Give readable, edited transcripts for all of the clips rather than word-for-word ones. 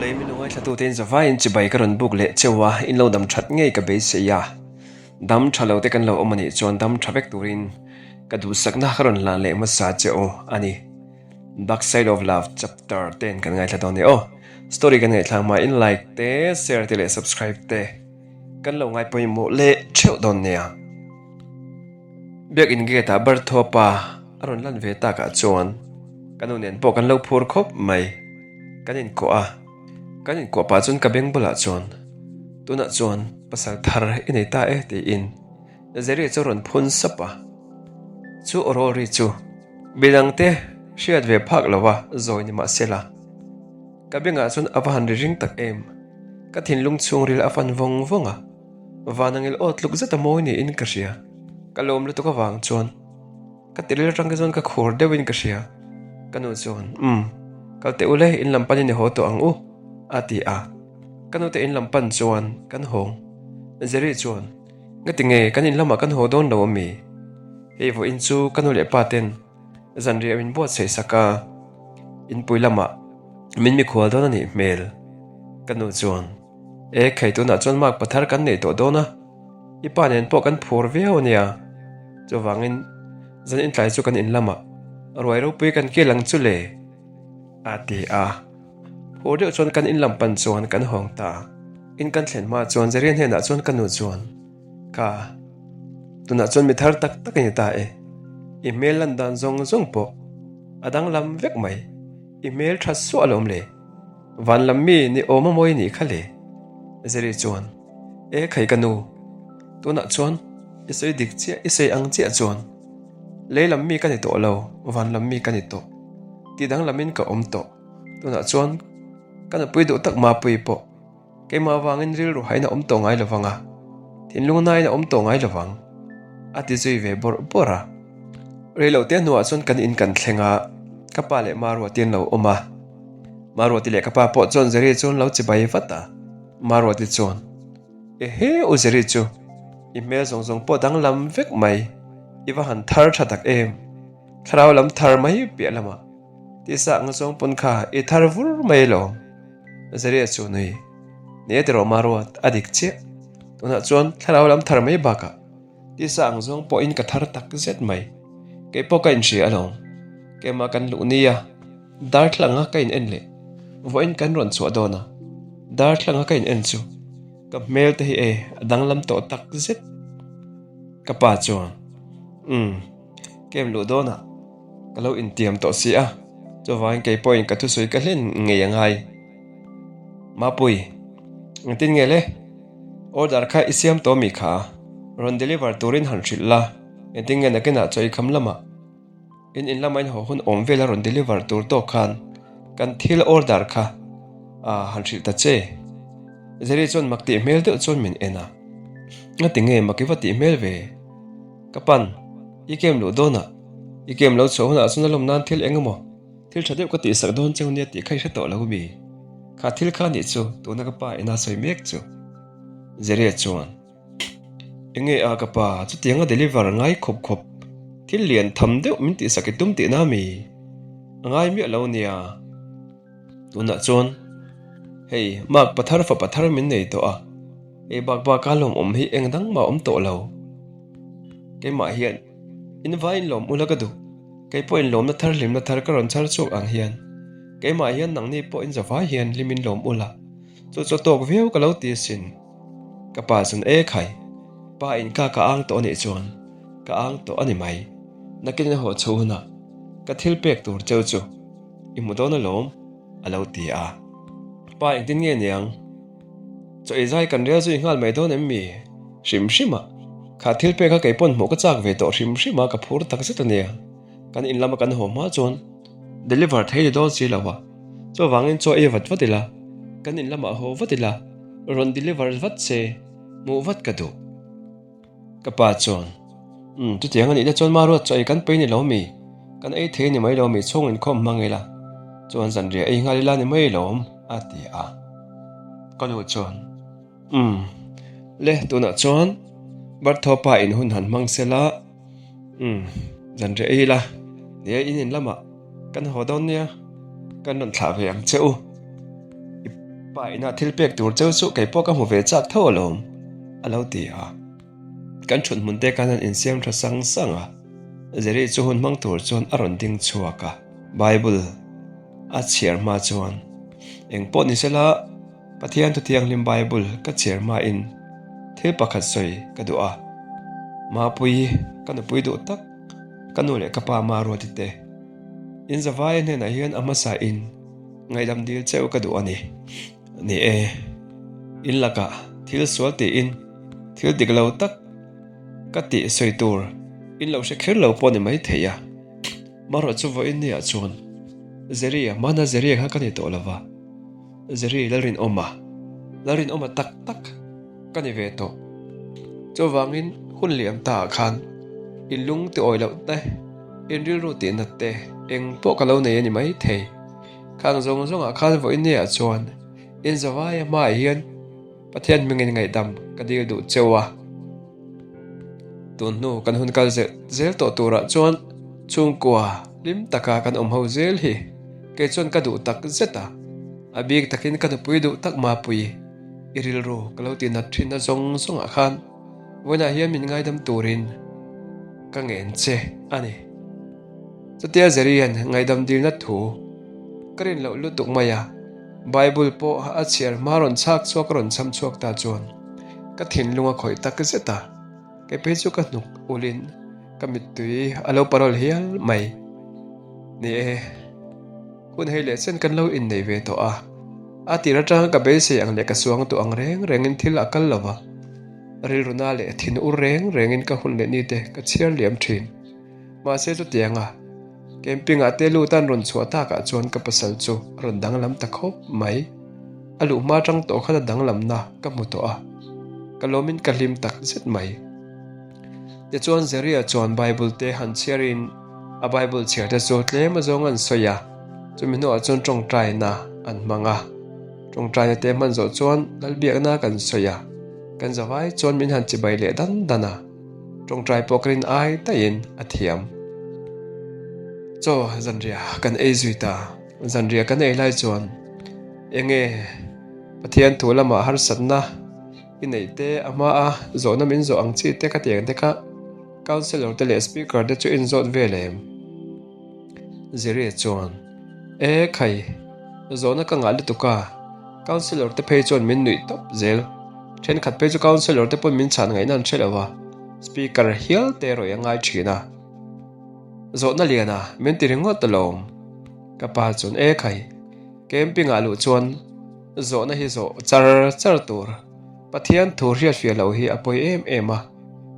Awle min lo ngaithlatute in zavaiin chibai ka rawn buk leh cheu a, in lo dam that ngei ka beisei a, dam tha lo te kan lo awm a nih chuan dam tha vek turin ka duhsakna ka rawn hlan leh hmasa che u a ni. Dark Side of Love chapter ten kan ngaithla dawn a ni aw. Story kan ngaihthlak hma in like te, share te leh subscribe te kan lo ngai pawimawh leh theuh dawn nia. Biakin gate ah Barthuapa a rawn lan ve takah chuan ka nu nen pawh kan lo phur khawp mai. Kan inkuah a, kan inkuah pah chuan ka beng bulah chuan tunah chuan pasal thar i nei ta e tiin Zeri chu a rawn phun sap a. Chu aw ri chu midangte hriat ve phak lova zawi ni mahse la. Ka bengah chuan a va han ri ring tak em. Ka thinlung chhungril a fan vawng vawng a. Van angel aw tluk zet a mawi niin ka hria. Ka lawm lutuk avang chuan ka tiril atang te chuan ka khur deuhin ka hria. Ka nu chuan, Umm, kal teh ule, in lam panin i haw tawh ang u, a ti a. Ka nu te in lam pan chuan kan hawng. Jerry chuan, Ngati nge kan in lamah kan haw dawn lo ami? Hei vawiin chu ka nu leh pa ten zanriah min buatsaih sak a, inpui lamah min mikhual dawn a nih hmel. Ka nu chuan. E khai tunah chuan mark pathar kan nei tawh dawn a, i pa nen pawh kan phur viau a nia. Chuvangin zan intlai chu kan in lamah ruai ropui kan kil ang chu le, a ti a. Phur deuh chuan kan in lam pan chuan kan hawng ta. In kan thlen hma chuan Zarian hnenah chuan ka nu chuan, Ka, tunah chuan mi thar tak tak i ni ta e. I hmel lan dan zawng zawng pawh a danglam vek mai. I hmel tha suah alawm le. Van lam mi ni awm a mawi nih kha le? Zeri chuan, E khai ka nu, tunah chuan i sawi dik chiah, i sawi ang chiah chuan lei lam mi ka ni tawh lo, van lam mi ka ni tawh. Tih danglamin ka awm tawh. Tunah chuan ka nupui duh tak Mapuii pawh Keimah avangin rilru hain a awm tawh ngai lovang a, thinlung nain a awm tawh ngai lovang, a ti zui ve bawrh bawrh a. Reilote hnuah chuan kan in kan thleng a, ka pa leh Maruati an lo awm a. Maruati leh ka pa pawh chuan Zeri chu an lo chibai vat a. Maruati chuan, Ehe u Zeri chu, i hmel zawng zawng pawh danglam vek mai, i va han thar tha tak em, thlarau lam thar mai piah lamah. Tisa ang zawng pawn kha i thar vur mai lo. Zaria chu nui. Ni e tiraw Maruat, a dik chiah. Tunah chuan thlarau lam thar mai bakah tisa ang zawng pawhin ka thar tak zet mai. Kei pawh ka inhria alawm. Keimah kan luh nia, darthlanga ka in en leh vawiin kan rawn chhuah dawn a, darthlanga ka in en chu ka hmel te hi e a danglam tawh tak zet. Ka pa chuan, Umm, kem luh dawnah. Ka lo intiam tawh si a, chuvangin kei pawhin ka thusawi ka hlen ngei a ngai. Mapui, engtin nge le? Order kha i siam tawh mi kha? Rawn deliver turin han hrilh la, engtin nge nakinah chaw i kham lamah in in lama in haw hun awm vela rawn deliver tur tawk khan kan thil order kha han hrilh ta che. Zeri chuan mak tih hmel deuh chuan min en a, Ngati nge mak i va tih hmel ve? Ka pan, i game luh dawnah, i game lo chhuah hunah chuan a lawm nan thil eng emaw, thil tha deuh ka tihsak dawn cheu nia tih kha i hre tawh lo mi? Kha thil kha nih chu tuna ka pa ina sawi mek chu. Zeria chuan, Enge a ka pa, chutianga deliver ngai khawp khawp, thil lian tham deuh min tihsak i tum tihna mi? A ngai miah lo nia. Tunah chuan hei mark pathar fapa thar min nei tawh a, hei bak baka lawmawm hi eng dang mah awm tawh lo. Keimah hian in vaiin lawm ula ka duh, kei pawhin lawmna thar hlimna thar ka rawn chhar chhuak ang hian keimah hian nangni pawh in zavai hian hlimin lawm ula, chu chu tawk viau ka lo ti asin. Ka pa chuan e khai, pa in ka ka ang tawh anih chuan ka ang tawh a ni mai, nakin a haw chho hunah ka thil pek tur cheu chu I hmu dawn alawm, a lo ti a. Pa engtin nge niang? Chaw ei zai kan rel zui nghal mai dawn em mi? Hrim hrim a, kha thil pek kha kei pawn hmuh ka chak ve tawh hrim hrim a, ka phur tak zet a nia. Kan in lama kan haw hma chuan deliver thei ni dawn si lo a, chuvangin chaw ei vat vat ila, kan in lamah haw vat ila, rawn deliver vat se, hmuh vat ka duh. Ka pa chuan, Umm, chutiang a nih na chuan Maruat chaw ei kan pei ni lo mi? Kan ei thei ni mai lo mi chhung inkhawm hmang ila chuan zanriah ei nghal ila ni mai lawm, a ti a. Ka nu chuan, Umm, le tunah chuan Barthaw pa in hun han hmang se la, umm, zanriah ei ila, nia in in lamah kan haw dawn nia, kan rawn thlah ve ang che u. Pa ina thil pek tur cheu chu kei pawh ka hmu ve chak tho alawm, a lo ti a. Kan thut hmun te khan an insiam tha sang sang a, Jerry chu hun hmang tur chuan a rawn ding chhuak a. Bible a chhiar hma chuan eng pawh ni sela Pathian thu thianghlim Bible ka chhiar hmain thil pakhat sawi ka duh a. Mapui, ka nupui duh tak, ka nu leh ka pa Maruati te, in zavaia hnenah hian a hmasa in ngaihdam dil cheu ka duh a ni. Ni e, in lakah thil sual tiin thil dik lo tak ka tih sawi tur in lo hre kher lo pawh ni mai thei a. Marawh chu vawiin niah chuan Jerry-a hmana Jerry-a kha ka ni tawh lo va, Jerry Lalrinawma, Lalrinawma tak tak ka ni ve tawh. Chuvangin hun liam ta ah khan in lung ti awi loh te, in rilru tih nat te eng pawh ka lo nei a ni mai thei. Khang zawng zawngah khan vawiin niah chuan in zavaia hmaah hian Pathian hmingin ngaihdam ka dil duh cheu a. Tun hnu kan hun kal zel zel tawh turah chuan chhungkua hlim taka kan awm ho zel hi kei chuan ka duh tak zet a. A bik takin ka nupui duh tak Mapui i rilru ka lo tinat thinna zawng zawngah khan vawiinah hian min ngaidam turin ka ngen che a ni. Chutia Zerian ngaihdam dilna thu ka rin loh lutuk mai a. Bible pawh a chhiar hma rawn chhak chhuak a rawn cham chhuak ta chuan ka thinlung a khawih tak zet a, kei phei chu ka hnuk ulin ka mittui a lo parawl hial mai. Ni e, hun hei leh chen kan lo innei ve tawh a, a tir atanga ka beisei ang leh ka suang duh ang reng rengin thil a kal lo va, rilruna leh thin ur reng rengin ka hun leh nite ka chhiar liam thin. Mahse chutianga camping ah te lut an rawn chhuah takah chuan ka pasal chu a rawn danglam ta khawp mai. A luh hma tang tawh khan a danglamna ka hmu tawh a, ka lawmin ka hlim tak zet mai. Tichuan Zeria chuan Bible te han chhiarin a Bible chhiar te chu tlem azawng an sawi a, chumi hnuah chuan tawngtaina an hmang a. Tawngtaina te hman zawh chuan Lalbiakna kan sawi a, kan zavai chuan min han chibai leh dan dan a. Tawngtai pawh ka rin ai daihin a thiam. Chaw zanriah kan ei zui ta. Zanriah kan ei lai chuan enge Pathian thu lamah harsatna i neih te a hma a zawhna min zawh ang chi te ka ti ang te kha Councellor te leh Speaker te chu inzawt vel em? Zirih chuan, E khai, zawhna ka ngah lutuk a, Councillor te phei chuan min nuih tawp zel. Thenkhat phei chu Councillor te pawn min chhan ngaihna an hre lo a, Speaker hial te rawih a ngai thin a. Zawhna liana min ti ringawt alawm. Ka pa chuan, E khai, camping ah luh chuan zawhna hi zawh char char tur. Pathian thu hriatfiah loh hi a pawi em em a,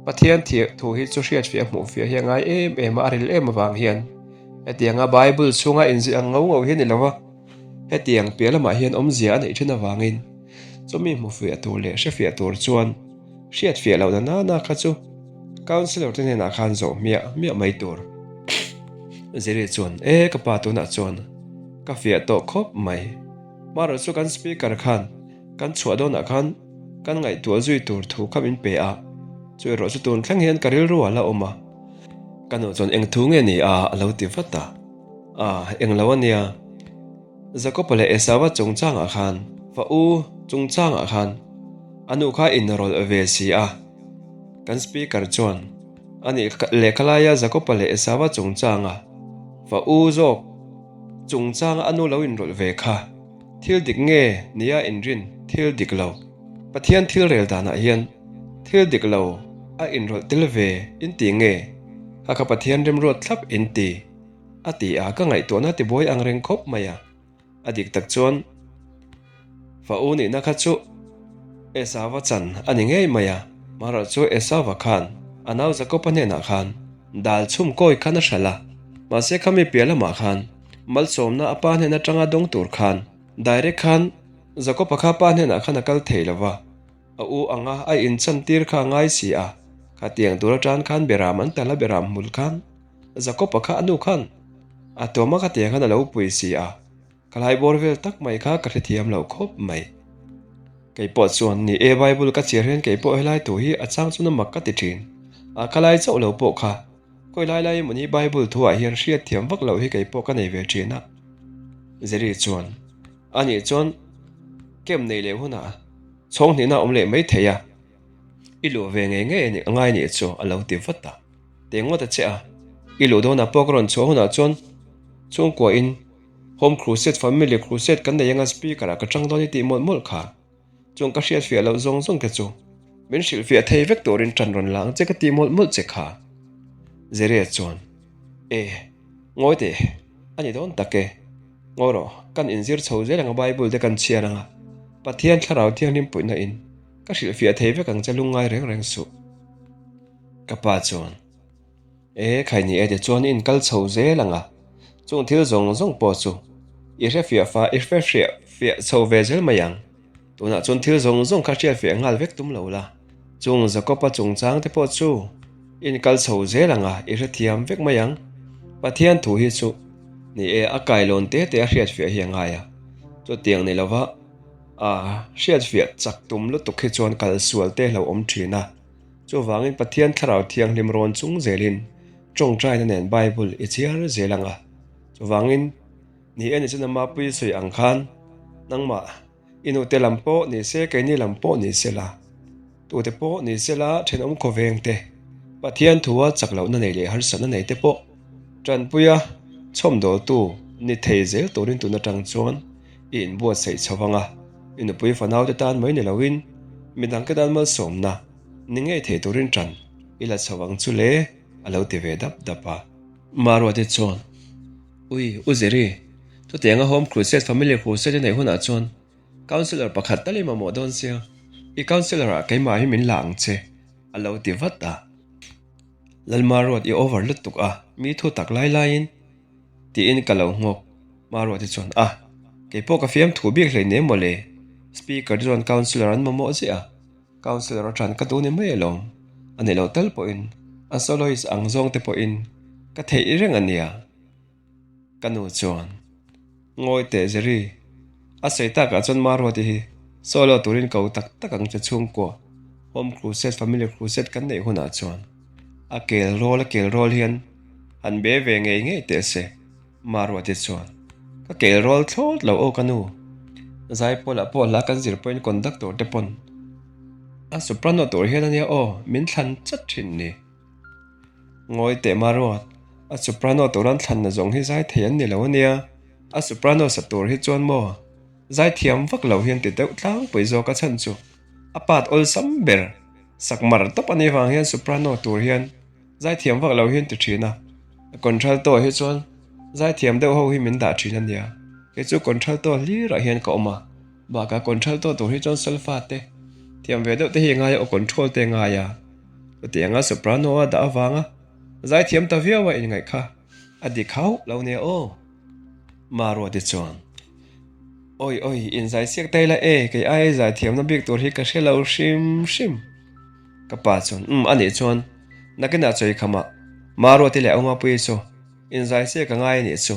Pathian thu hi chu hriatfiah hmuhfiah hi a ngai em em a, a ril em avang hian hetianga Bible chhunga inziah ang ngau ngau hi a ni lo va, hetiang piah lamah hian awmzia a neih thin avangin chumi hmuhfiah tur leh hrefiah tur chuan hriatfiah lohna nana kha chu Councillor te hnenah khan zawh hmiah hmiah mai tur. Ziri chuan, E ka pa tunah chuan ka fiah tawh khawp mai. Marawh chu kan Speaker khan Kan chhuah dawnah khan kan ngaihtuah zui tur thu kha min pe a, chu erawh chu tun thleng hian ka rilru a la awm a. Ka nu chuan eng thu nge ni a a lo ti vat a. A, eng lo a nia. Jakopa leh Esauva chungchangah khan, fa u chungchangah khan a nu kha inrawlh ve si a. Kan speaker chuan a nih lehkha laia Jakopa leh Esauva chungchanga fa u zawk chungchanga a nu lo inrawlh ve kha. Thil dik nge nia inrin thil dik lo? Pathian thil rel danah hian thil dik lo a inrawlh tel ve in ti nge? Kha kha Pathian remruat thlap in ti a ti a, ka ngaihtuahna tibuai ang reng khawp mai a. A dik tak chuan fa u nihna kha chu Esauva chan a ni ngei mai a, marawh chu Esauva khan a nau Jakopa hnenah khan dal chhum kawi khan a hralh a, mahse khami piah lamah khan Malsawmna a pa hnen atanga dawng tur khan direct khan Jakob-a kha pa hnenah khan a kal thei lo va, a u anga a inchan tir kha a ngai si a, khatiang tur atan khan beram an tal a beram hmul khan Jakob-a kha a nu khan a tuam a khatiang khan a lo pui si a, ka lai bawr vel tak mai kha ka hrethiam lo khawp mai. Kei pawh chuan ni e Bible ka chhiar hian kei pawh helai thu hi a chang chuan a mak ka ti thin a, ka lai chauh lo pawh kha Khawi lai lai emaw ni Bible thu ah hian hriat thiam vak loh hi kei pawh ka nei ve thin a. Jerry chuan, A nih chuan. Camp nei leh hunah chhawng hnihna a awm leh mai thei a, i luh ve ngei ngei a nih a ngai nih chu a lo ti vat a. Teh ngawt a che a, i luh dawnah pawh ka rawn chhuah hunah chuan chhungkuain Home Crusade, Family Crusade kan nei anga speaker ah ka tang dawn i tih mawlh mawlh kha. Chung ka hriatfiah loh zawng zawng te chu min hrilhfiah thei vek turin ṭan rawn la ang che ka tih mawlh mawlh che kha. Zeria chuan, E, ngawi teh, a ni dawn tak e. Ngawi rawh, kan inzir chho zel anga Bible te kan chhiar anga Pathian Thlarau Thianghlim puihna in ka hrilhfiah thei vek ang che lungngai reng reng suh. Ka pa chuan. E, khai ni e te chuan i inkal chho zel ang a, chung thil zawng zawng pawh chu i hre fiah fa i hre hriah fiah chho ve zel mai ang. Tunah chuan thil zawng zawng kha hriat fiah nghal vek tum lo la, chung Jakob-a chungchang te pawh chu i inkal chho zel ang a, i hrethiam vek mai ang. Pathian thu hi chu ni e, a kailawn te te a hriat fiah hi a ngai a, chutiang ni lova a hriat fiah chak tum lutuk hi chuan kal sual te hlauhawm thin a. Chuvangin Pathian Thlarau Thianghlim rawn chung zelin tawngtaina nen Bible i chhiar zel ang a. Chuvangin ni e ni chu nama pui sawi ang khan nangmah i nute lam pawh ni se keini lam pawh ni se la, tute pawh ni se la thenawm khawveng te, Pathian thua chak lohna nei leh harsatna nei te pawh tanpuia chhawmdawltu ni thei zel turin tun atang chuan i inbuatsaih chho vang a, i nupui fanaute tan mai ni loin midangte tan malsawmna ni ngei thei turin ṭan i la chho ang chu le, a lo ti ve dap dap a. Maruate chuan, Ui, U Ziri, chutianga Home Crusade, Family Crusade i neih hunah chuan Councillor pakhat tal i mamawh dawn sia, i Councillor ah keimah hi min la ang che, a lo ti vat a. Lalmaruat i over lutuk a, mi thu tak lai laiin. Tiin ka lo nghawk. Maruati chuan, A, kei pawh ka fiam thu bik hlei nem mawle. Speaker te chuan Councillor an mamawh ziah a, Councillor atang ka duh ni mai alawm. A ni lo tal pawhin a soloist ang zawng te pawhin ka theih reng a nia. Ka nu chuan, Ngawi teh Jerry, a sawi takah chuan Maruati hi solo turin ko tak tak ang che chhungkua Home Crusade, Family Crusade kan neih hunah chuan a kel rawl a kel rawl hian Han be ve ngei ngei teh se, Maruati chuan ka kel rawl thlawt lo aw ka nu. Zaipawlah pawh hla kan zir pawhin conductor te pawn a soprano tur hian ania aw min thlan chat thin ni. Ngawi teh Maruat, a soprano tur an thlanna zawng hi zai thei an ni lo ania, a soprano sa tur hi chuan maw zaithiam vak lo hian ti deuh tlangpui zawk a chhan chu a part awlsam ber sak mar tawp anih vang hian soprano tur hian Zaithiam vak lo hian ti thin a, a contralto ah hi chuan zaithiam deuh ho hi min dah thin a nia, kei chu contralto hlirah hian ka awm a, bakah contralto tur hi chuan solfa te thiam ve deuh te hi a ngai a, aw control te a ngai a, chutiang a soprano a dah avanga zaithiam ta viau a inngaih kha a dik hauh lo nia aw. Maruati chuan, Awi awi, inzaisiak ta ila e, kei aia zaithiamna bik tur hi ka hre lo hrim hrim. Ka pa chuan, Umm, a nih chuan nakinah chawi khamah Maruati leh Aumapuii chu inzai se ka ngai a nih chu,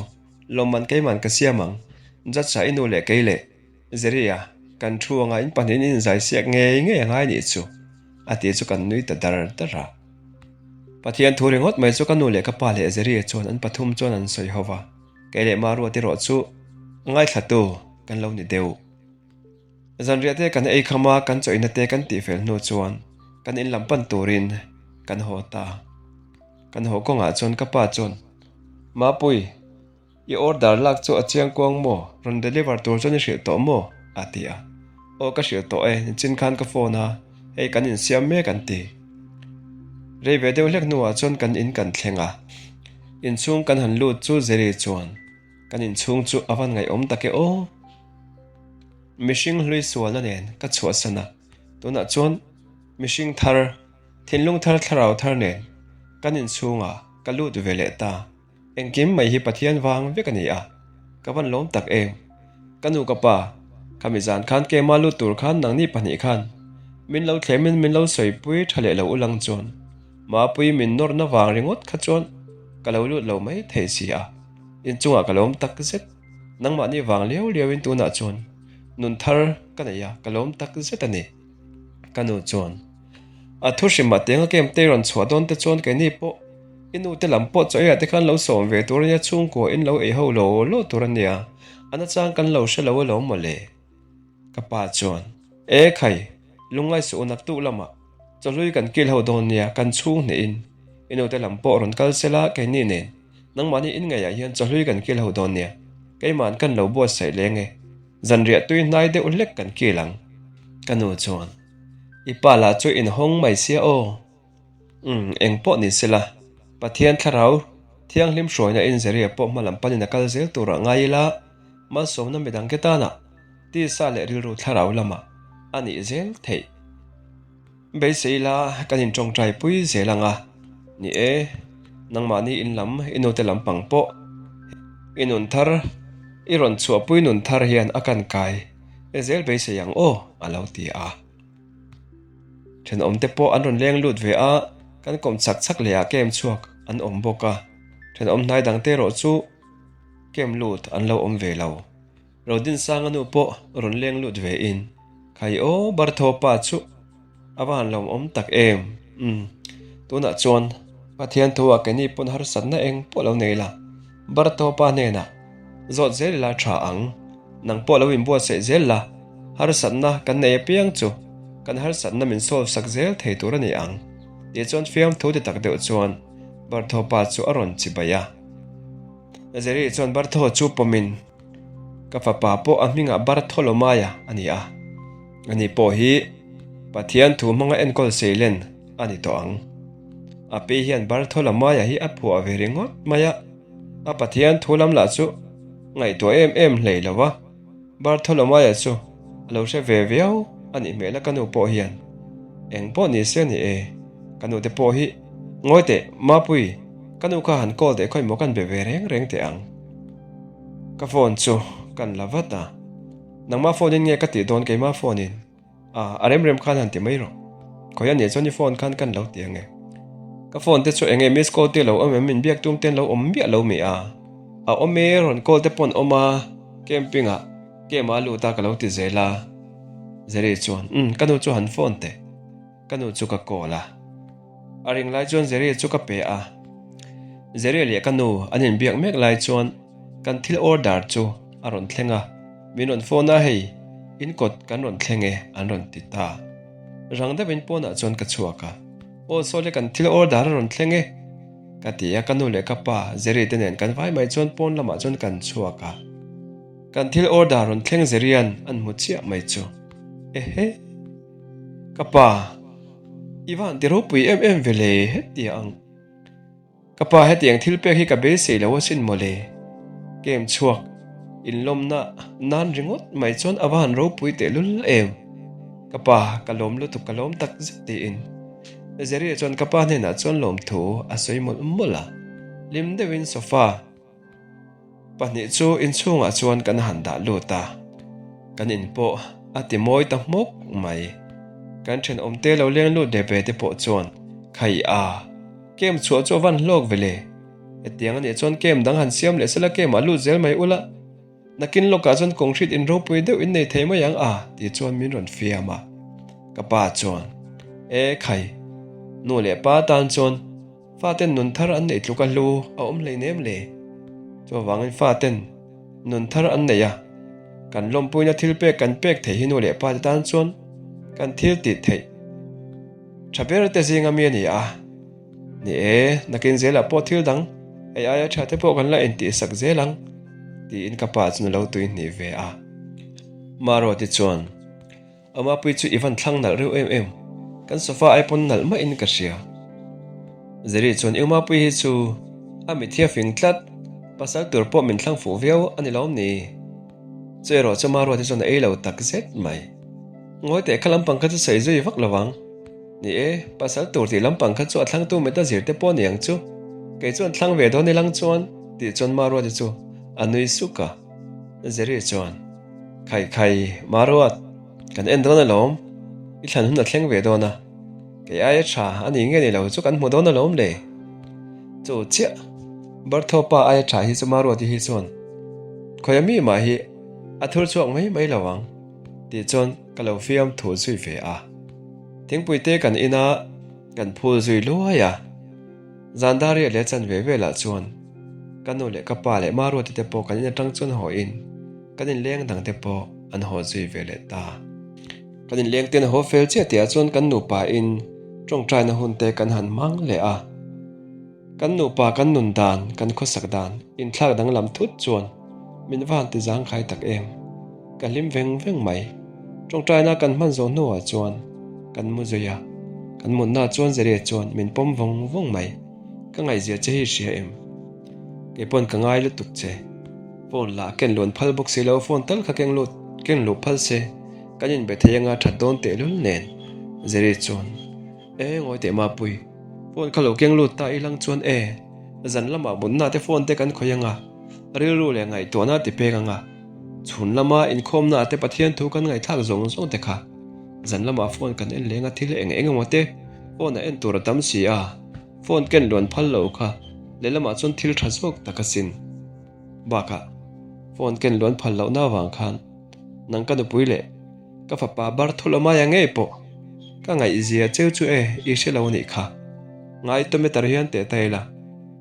lawmman keiman ka siam ang, Judge-a i nu leh kei leh Zeria kan thu anga in pahnihin in inzai siak ngei ngei a ngai a nih chu, a ti chu kan nui ta dar dar a. Pathian thu ringawt mai chu ka nu leh ka pa leh Zeria chuan an pathum chuan an sawi ho va, kei leh Maruati erawh chu ngaithlatu kan lo ni deuh. Zanriah te kan ei kham a, kan chawihna te kan tihfel hnu chuan kan in lam pan turin kan haw ta. Kan haw kawngah chuan ka pa chuan, Mapui, i order lak chu a chiang kuang maw? Rawn deliver tur chuan i hrilh tawh maw? a ti a. Aw ka hrilh tawh e, nichin khan ka phone a, hei kan insiam mek an ti. Rei ve deuh hlek hnuah chuan kan in kan thleng a, inchhung kan han lut chu Jerry chuan kan inchhung chu a van ngaihawm tak e aw. Mihring hlui sualna nen ka chhuahsan a, tunah chuan mihring thar, thinlung thar thlarau thar nen kan inchhungah ka lut ve leh ta. Engkim mai hi Pathian vang vek a ni a, ka van lawm tak em. Ka nu ka pa, khami zan khan kema lut tur khan nangni pahnih khan min lo thlemin min lo sawipui tha leh lo ulang chuan Mapui min nawrna vang ringawt kha chuan ka lo lut lo mai thei si a, inchungah ka lawm tak zet. Nangmahni vang liau liauin tunah chuan nun thar ka nei a, ka lawm tak zet a ni. Ka nu chuan, A thu hrimah tianga kem te rawn chhuah dawn te chuan keini pawh i nu te lam pawh chaw eiah te khan lo sawm ve tur a nia, chhungkua in lo ei ho lo lo tur a nia, a nachang kan lo hre lo alawm mawle. Ka pa chuan, E khai, lungngai suh u naktuk lamah chawhlui kan kil ho dawn nia, kan chhung hnehin i nute lam pawh rawn kal sela keini nen nangmahni inngaiah hian chawhlui kan kil ho dawn nia, keima'n kan lo buatsaih leng e, zanriah tui hnai deuh hlek kan kil ang. Ka nu chuan, I pa lah chu inhawng mai sia aw. Umm, eng pawh ni sela, Pathian thlarau thianghlim hruaina in Zeria pawh hma lam panin a kal zel turah ngai ila, malsawmna midangte tanah tisa leh rilru thlarau lamah a nih zel theih. Beisei ila kan intawngtai pui zel ang a, ni e, nangmahni in lam, i nute lam pang pawh i nun thar, i rawn chhuahpui nun thar hian a kan kai zel beisei ang aw, a lo ti a. Thenawmte pawh an rawn leng lut ve a, kan kawm chak chak leh ah kem chhuak an awm bawk a, thenawm hnai dangte erawh chu kem lut an lo awm ve lo. Rodinsanga nu pawh rawn leng lut ve in, Khai aw Bartho pa chu a va han lawmawm tak em? Umm, tunah chuan Pathian thu ah keini pawn harsatna eng pawh lo nei la, Bartho pa hnenah Zawt zel ila tha ang. Nang pawh lo inbuatsaih zel la, harsatna kan nei apiang chu kan harsatna min solve sak zel thei tur a ni ang. Tih chuan fiamthu ti tak deuh chuan Bartho pa chu a rawn chi baih a. Jerry chuan Bartho chu pawmin, Ka fapa pawh a hmingah Bartholomaia a ni a, ani pawh hi Pathian thu hmanga enkawl seilen a ni tawh ang. A pi hian Bartholomaia hi a phuah ve ringawt mai a. A Pathian thu lam lah chu ngaihtuah em em hlei lo va, Bartholomaia chu a lo hre ve viau a nih hmel a ka nu pawh hian. Eng pawh ni se ni e, ka nu te pawh hi ngawi teh Mapui, ka nu kha han call teh khawi maw kan be ve reng reng teh ang. Ka phone chu kan la vat a, nangmah phone in nge ka tih dawn keimah phone in? A, a rem rem khan han ti mai rawh. Khawi a nih chuan i phone khan kan lo ti ange. Ka phone te chu enge miss call te lo awm em min biak tum ten lo awm miah lo mi a. A awm e, rawn call te pawn awm a, camping ah game ah a lut a ka lo ti zel a. Jerry chuan, Umm, ka nu chu han phone teh. Ka nu chu ka call a. A ring lai chuan Jerry chu ka pe a. Jerry leh ka nu an inbiak mek lai chuan kan thil order chu a rawn thleng a, min rawn phone a hei in kawt kan rawn thleng e an rawn ti ta. Rang deuhin pawnah chuan ka chhuak a, Aw saw le kan thil order a rawn thleng e ka ti a, ka nu leh ka pa Jerry te nen kan vai mai chuan pawn lamah chuan kan chhuak a. Kan thil order rawn thleng Jerry-a'n an hmu chiah mai chu ehe. Ka pa, i va han ti ropui em em ve le hetia ang. Ka pa hetiang thil pek hi ka beisei lo asin mawle. Kem chhuak inlawmna nan ringawt mai chuan a va han ropui tehlul em. Ka pa, ka lawm lutuk ka lawm tak zet tiin Jerry chuan ka pa hnenah chuan lawmthu a sawi mawlh mawlh a. Hlim deuhin sofa. Pahnih chu inchhungah chuan kan han dah lut a, kan in pawh a ti mawi ta hmawk mai. Kan thenawmte lo leng lut ve ve te pawh chuan Khai a, kem chhuah chu a van hlawk ve le. Hetiang a nih chuan kem dang han siam leh sela kemah lut zel mai ula, nakin lawkah chuan kawng hrit in ropui deuh in nei thei mai ang a tih chuan min rawn fiam a. Ka pa chuan, E khai, nu leh pa tan chuan Faten nun thar an neih tluk a hlu a awm hleinem le. Chuvangin faten nun thar an neih a, kan lawmpuina thil pek kan pek theih hi nu leh pa te tan chuan kan thil tih theih tha ber te zinga mi a ni a. Ni e, nakin zelah pawh thil dang hei aia tha te pawh kan la intihsak zel ang tiin ka pa chuan a lo tuihnih ve a. Maruati chuan. Amapui chu i van thlang nalh reuh em em, kan sofa ai pawn nalh maiin ka hria. Zeri chuan i Umapui hi chu a mitthi a fing tlat, pasal tur pawh min thlang fuh viau a ni lawm ni? Chu erawh chu Maruat hi chuan a ei lo tak zet mai. Ngawi teh kha lampang kha chu sawi zui vak lo vang. Ni e, pasal tur tih lampang kha chu a thlangtu meta zir te pawh a ni ang chu. Kei chuan thlang ve dawn ilang chuan tih chuan Maruat hi chu a nui suk a. Zeri chuan. Khai khai, Maruat, kan en dawn alawm, i thlan hun a thleng ve dawn a, kei aia tha a ni nge ni lo chu kan hmu dawn alawm le. Chu chiah, Bartho pa aia tha hi chu Maruati hi chuan khawi a mi mah hi a thur chhuak mai mai lo ang tih chuan ka lo fiam thu zui ve a. Thingpui te kan in a, kan phul zui luai a. Zandaria leh chanve velah chuan ka nu leh ka pa leh Maruati te pawh kan in atang chuan haw in, Kan inleng dang te pawh an haw zui ve leh ta. Kan inleng ten haw fel chiah tihah chuan kan nupa in tawngtaina hun te kan han hmang leh a. Kan nupa kan nun dan, kan khawsak dan inthlak danglam thut chuan min va han ti zangkhai tak em. Ka hlim veng veng mai. Tawngtaina kan hman zawh hnuah chuan kan mu zui a, kan mutna chuan Zeria chuan min pawm vawng vawng mai. Ka ngaihzia che hi hria em? Kei pawn ka ngai lutuk che. Phone lah ken luan phal bawk si lo, phone tal kha keng lut keng luh phal se kan inbe thei anga that dawn tehlul nen. Zeri chuan, E ngawi teh Mapui, phone kha lo keng lut ta ilang chuan e, zan lamah mutna te phone te kan khawih anga, rilru leh ngaihtuahna ti pek anga, chhun lama inkhawmna te Pathian thu kan ngaihthlak zawng zawng te kha zan lamah phone kan en leng a thil eng eng emaw te phone a en tur a tam si a. Phone ken luan phal lo kha lehlamah chuan thil tha zawk tak asin. Bakah phone ken luan phal lohna avang khan nang ka nupui leh ka fapa Bartholomaia ngei pawh ka ngaihzia cheu chu e i hre lo anih kha. Ngaitometer hian teh ta ila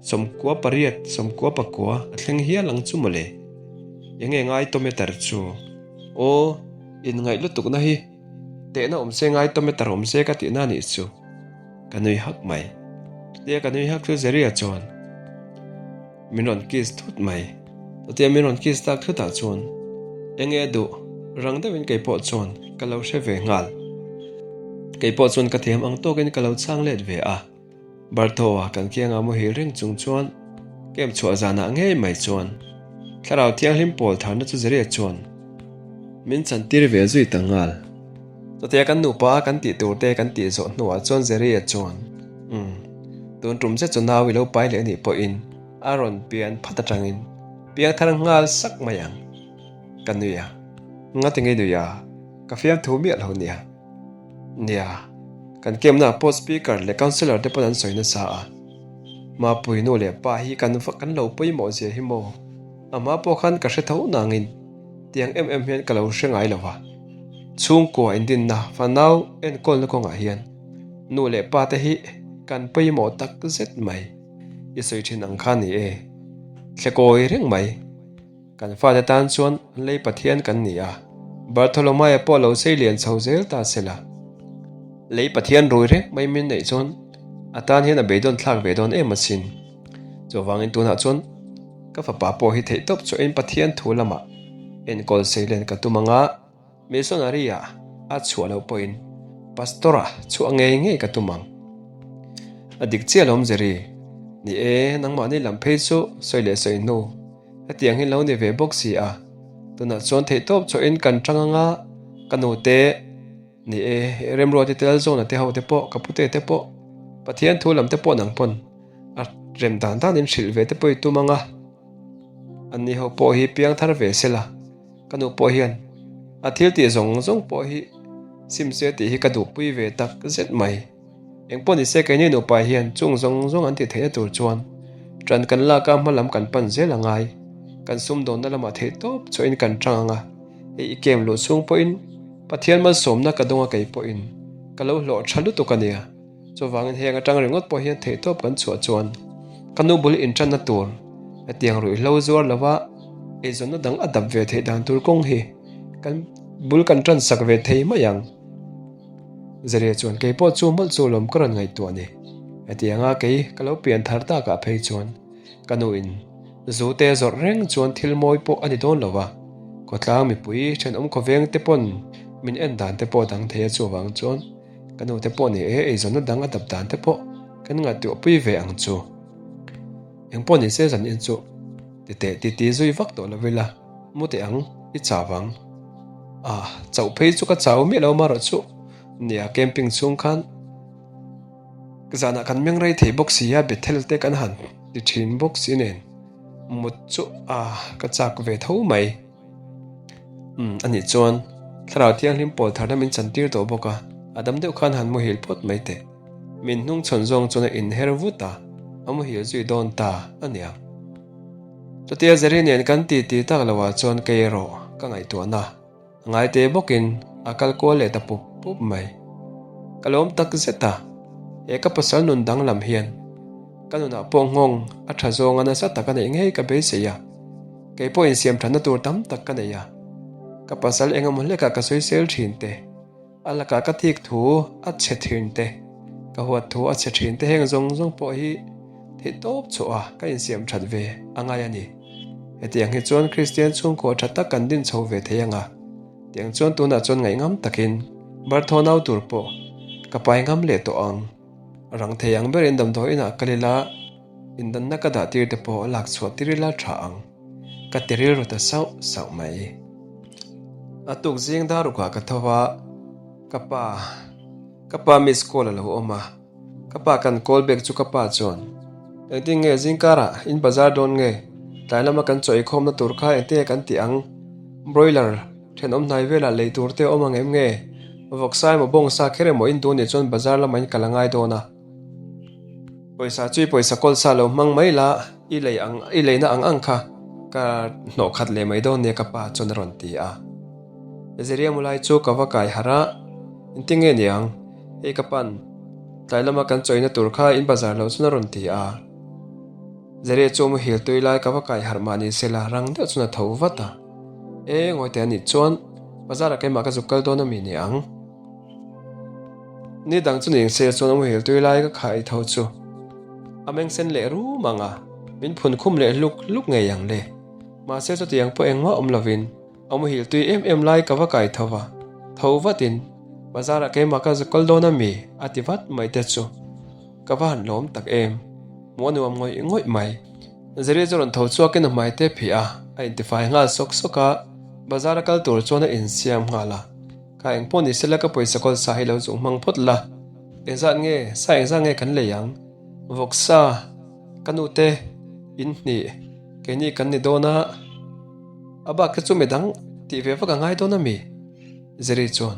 98 99 a thleng hial ang chu mawle. Enge ngaitometer chu? Aw, inngaih lutukna hi tehna awm se ngaitometer awm se ka tihna anih chu. Ka nui hak mai. Chutia ka nui hak chu Zeria chuan min rawn kiss thut mai. Chutia min rawn kiss tak thutah chuan enge a duh rang deuhin kei pawh chuan ka lo hre ve nghal. Kei pawh chuan ka thiam ang tawkin ka lo chhang let ve a. Bartho-a kan kianga muhil reng chung chuan camp chhuah zanah ngei mai chuan Thlarau Thianghlim pawl tharna chu Zeria chuan min chantir ve zui ta nghal. Chutia kan nupa a kan tih tur te kan tih zawh hnuah chuan Zeria chuan, Umm, tun tum zet chu nau i lo pai leh anih pawhin a rawn pian phat atangin piang thar nghal sak mai ang. Ka nui a, Ngati ngei nui a, ka fiamthu miah lo nia. Nia, kan camp-na pawh speaker leh councillor te pawn an sawi nasa a, Mapui nu leh pa hi kan kan lo pawimawh zia hi maw? A hma pawh khan ka hre tho nangin tiang em em hian ka lo hre ngai lo va. Chhungkua indinna fanau enkawlna kawngah hian nu leh pa te hi kan pawimawh tak zet mai. I sawi thin ang kha ni e. Thlekawi reng mai. Kan fate tan chuan an lei Pathian kan ni a, Bartholomaia pawh lo sei lian chho zel ta se la. Lei Pathian rui reng mai min neih chuan a tan hian a beidawn thlak ve dawn em asin. Chuvangin tunah chuan ka fapa pawh hi theihtawp chuahin Pathian thu lamah enkawl sei len ka tum anga, Missionary-ah a chhuah loh pawhin Pastor-ah chhuah ngei ngei ka tum ang. A dik chiah lawm Jerry. Ni e, nangmahni lam phei chu sawi leh sawi hnu hetiang hi lo ni ve bawk si a. Tunah chuan theihtawp chhuahin kan tang anga ka nute, ni e, Remruati te Lalzawna te ho te pawh, ka pute te pawh, Pathian thu lam te pawh nang pawn a rem dan danin hrilh ve te pawh i tum anga anni ho pawh hi piang thar ve sela. Ka nu pawh hian a thil tih zawng zawng pawh hi sim se tih hi ka duhpui ve tak zet mai. Engpawh ni se keini nupa hian chung zawng zawng an tih theihna tur chuan ṭan kan lak a hma lam kan pan zel a ngai. Kan sumdawnna lamah theih tawp chhuahin kan ṭang ang a, hei i kem luh chhung pawhin Pathian malsawmna ka dawng a kei pawhin ka lo hlawh ṭha lutuk a nia. Chuvangin heng atang ringawt pawh hian theihtawp kan chhuah chuan ka nu bul inṭanna tur hetiang ruihhlo zuar lova eizawnna dang a dap ve theih dan tur kawng hi kan bul kan ṭan sak ve thei mai ang. Zeria chuan kei pawh chu mawlh chu lawm ka rawn ngaihtuah ni. Hetianga kei ka lo pian thar takah phei chuan ka nu in zu te zawrh reng chuan thil mawi pawh a ni dawn lo va, khawtlang mipui thenawm khawveng te pawn min en dan te pawh dang thei a chuvang chuan Ka nu te pawh ni e, eizawnna dang a dap dan te pawh kan ngaihtuahpui ve ang chu. Eng pawh ni se zan in chu ti teh ti ti zui vak tawh lo ila, mu teh ang, i chau ang. Ah, chauh phei chu ka chau miah lo marawh chu nia camping chhung khan zanah kan meng rei thei bawk si a, Bethel te kan han ti thin bawk si nen mut chu ah ka chak ve tho mai. Umm, anih chuan Thlarau Thianghlim pawl tharna min chantir tawh bawk a, a dam deuh khan han muhil phawt mai teh. Min hnung chhawn zawng chuan a inher vut a, a muhil zui dawn ta a niang. Chutia Jerry nen kan ti ti tak loh ah chuan kei erawh ka ngaihtuahna a ngai te bawkin a kal kual leh ta pup pup mai. Ka lawm tak zet a, he ka pasal nun danglam hian ka nunah pawh nghawng a tha zawnga nasa tak a neih ngei ka beisei a. Kei pawh insiam thatna tur tam tak ka nei a. Ka pasal engemaw hlekah ka sawisel thin te, a lakah ka thik thu a chhe thin te, ka huat thu a chhe thin te heng zawng zawng pawh hi theih tawp chhuah a ka insiam that ve a ngai a ni. Hetiang hi chuan Kristian chhungkaw tha tak kan din chho ve thei ang a, tiang chuan tunah chuan ngaihngam takin Barthaw nau tur pawh ka pai ngam leh tawh ang. Rang thei ang berin damdawi inah kal ila, indanna ka dah tir te pawh lak chhuah tir ila tha ang. Ka ti rilru ta sauh sauh mai. A tuk zing dar rukah ka tho a, ka pa, ka pa miss call a lo awm a, ka pa kan call back chu ka pa chuan, Engtin nge zing karah in bazar dawn nge? Tlai lama kan chaw eikhawmna tur kha engtin nge kan tih ang? Broiler thenawm hnai velah lei tur te a awm ang em nge? Vawksa emaw bawngsa kher emaw in duh nih chuan bazar lamah in kal a ngai dawn a. Pawisa chu i pawisa kawl sa lo hmang mai la, i lei ang i leina ang ang kha ka hnawh khat leh mai dawn nia ka pa chuan a rawn ti a. Zeria mulai chu ka va kai harh a, engtin nge niang, hei ka pan tlai lama kan chawina tur kha in bazar loh chuan a rawn ti a. Zeria chu muhil tui lai ka va kai harh mah ni se la rang deuh chuan a tho vat a. E ngawi teh a nih chuan bazar ah keimah ka zuk kal dawn a mi niang. Ni dang chu ning se chuan a muhil tui lai ka khai tho chu a meng sen leh rum ang a, min phun khum leh hluk hluk ngei ang le. Mahse chutiang pawh engmah awm lovin a muhil tui em em lai ka va kai tho va, tho vatin bazar ah keimah ka zu kal dawn a mi a ti vat mai te chu ka va han lawm tak em, hmuh a nuam ngawih ngawih mai. Zeri chu rawn tho chhuakin a hmai te phih a, a intifai nghal sawk sawk a, bazar a kal tur chuan a insiam nghal a. Kha eng pawh ni sela ka pawisa kawl sa hi lo zuk hmang phawt la, engzat nge, sa engzat nge kan lei ang? Vawksa, ka nute, in hnih, keini kan ni dawn a, a bak te chu midang tih ve vak a ngai dawn a mi? Zeri chuan,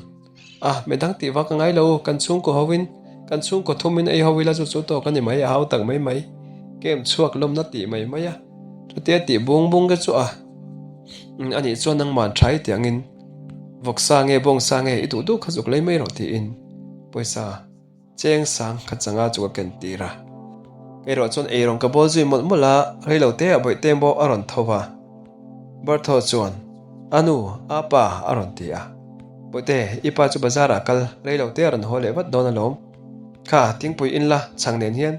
A, midang tih vak a ngai lo, kan chhungkaw ho in, kan chhungkaw thum in ei ho ila chu chu tawk a ni mai, a hau tak mai mai, kem chhuak lawmna tih mai mai a, chutia tih bung bung te chu a, a nih chuan nangman tha i tih angin, Vawksa nge bawngsa nge i duh duh kha zuk lei mai rawh tiin pawisa cheng sang kha changa chu ka ken tir a. Kei erawh chuan eirawng ka bawl zui mawlh mawlh a, reilo te ah bawih teng bawk a rawn tho va. Bertho chuan, A nu, a pa a rawn ti a. Bawihte, i pa chu bazar ah kal reilo te a rawn haw leh vat dawn alawm. Kha, thingpui in la, chhang nen hian.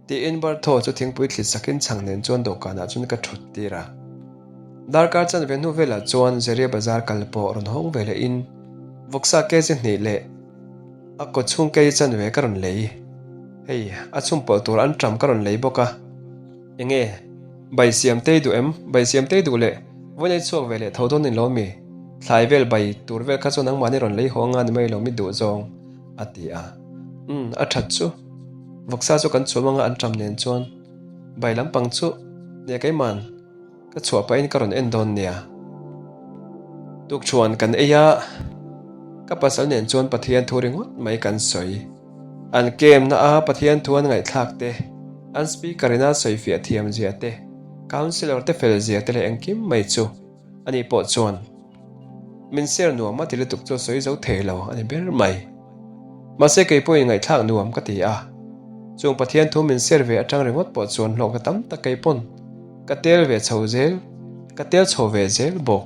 Tiin Bartho chu thingpui thlit sakin chhang nen chuan dawhkanah chuan ka thut tir a. Darkar chanve hnu velah chuan Zeria bazar kal pawh rawn hawng ve lehin vawksa kg hnih leh a kaw chhung kg chanve ka rawn lei. Hei, a chhum pawlh tur an ṭam ka rawn lei bawk a. Enge, bai siam tei duh em? Bai siam tei duh leh vawi nei chhuak ve leh tho dawn ni lo mi? Thlai vel bai tur vel kha chuan nangmahni rawn lei haw anga ni mai lo mi duh zawng, a ti a. Umm, a ṭhat chu. Vawksa chu kan chhum anga an ṭam nen chuan bai lampang chu nia keiman ka chhuah pahin ka rawn en dawn nia. Tukṭhuan kan ei a, ka pasal nen chuan Pathian thu ringawt mai kan sawi. An kem na a Pathian thu an ngaihthlak te, an speaker ina sawifiah thiam zia te, councillor te fel zia te leh engkim mai chu ani pawh chuan Min ser nuam a ti lutuk chu a sawi zo thei lo a ni ber mai. Mahse kei pawhin ngaihthlak nuam ka ti a. Chung Pathian thu min ser ve atang ringawt pawh chuan hlawkna tam tak kei pawn ka tel ve chho zel, ka tel chho ve zel bawk.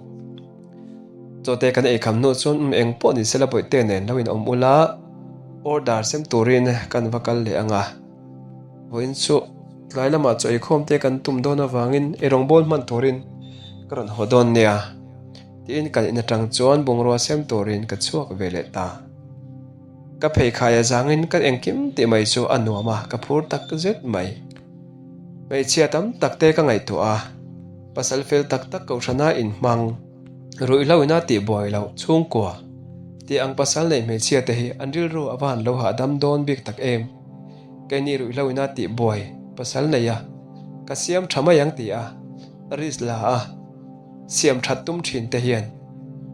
Chawte kan eikham hnu chuan um eng pawh ni sela bawihte nen lo in awm ula, order sem turin kan va kal leh ang a. Vawiin chu tlai lamah chaw eikhawm te kan tum dawn avangin eirawngbawl hman turin ka rawn haw dawn nia tiin kan in atang chuan bungrua sem turin ka chhuak ve leh ta. Ka pheikhai a zangin ka engkim tih mai chu a nuam a, ka phur tak zet mai. Hmeichhia tam tak te ka ngaihtuah a, pasal fel tak tak kohhrana inhmang, ruihhlo ina tihbuai loh chhungkua tih ang pasal nei hmeichhia te hi an rilru a va han lo hahdam dawn bik tak em. Keini ruihhlo ina tih buai pasal nei a, ka siam tha mai ang ti a, risk la a, siam that tum thin te hian